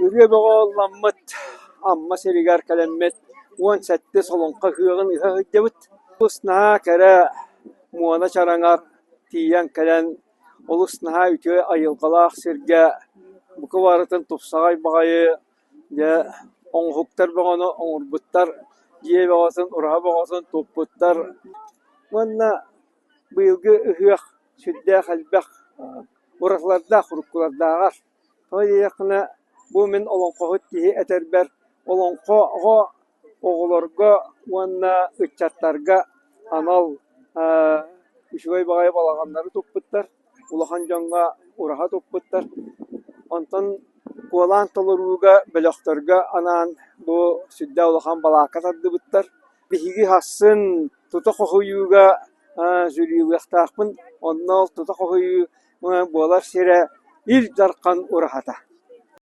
Ырыа бөҕө ылламмыт Амма сиригэр кэлэммит 17 солоҥхо ыһыаҕын ыһа сылдьабыт. Олус наһаа кэрэ Муона чараҥар тиийэн кэлэн олус наһаа үтүө айылҕалаах сиргэ бука барытын тупсаҕай баҕайы дьэ оҥоһуктар бөҕөнү оҥорбуттар, дьиэ бөҕөтүн, ураһа бөҕөтүн туппуттар. Уонна быйылгы ыһыах сүрдээх элбэх уратылардаах уруккулардааҕар. Тоҕо диэтэххинэ, бу мин олоҥхоһут киһи этэрбэр олоҥхоҕо оҕолорго уонна ыччаттарга анал үчүгэй баҕайы балаҕаннары туппуттар, улахан дьоҥҥо ураһа туппуттар. Онтон куолаан толорууга бөлөхтөргө анаан бу сүрдээх улахан балаакка тардыбыттар. Биһиги сарсын тута хоһуйууга жюрилыахтаахпын, онно ол тута хоһуйуу буолар сирэ Ил Дархан ураһата.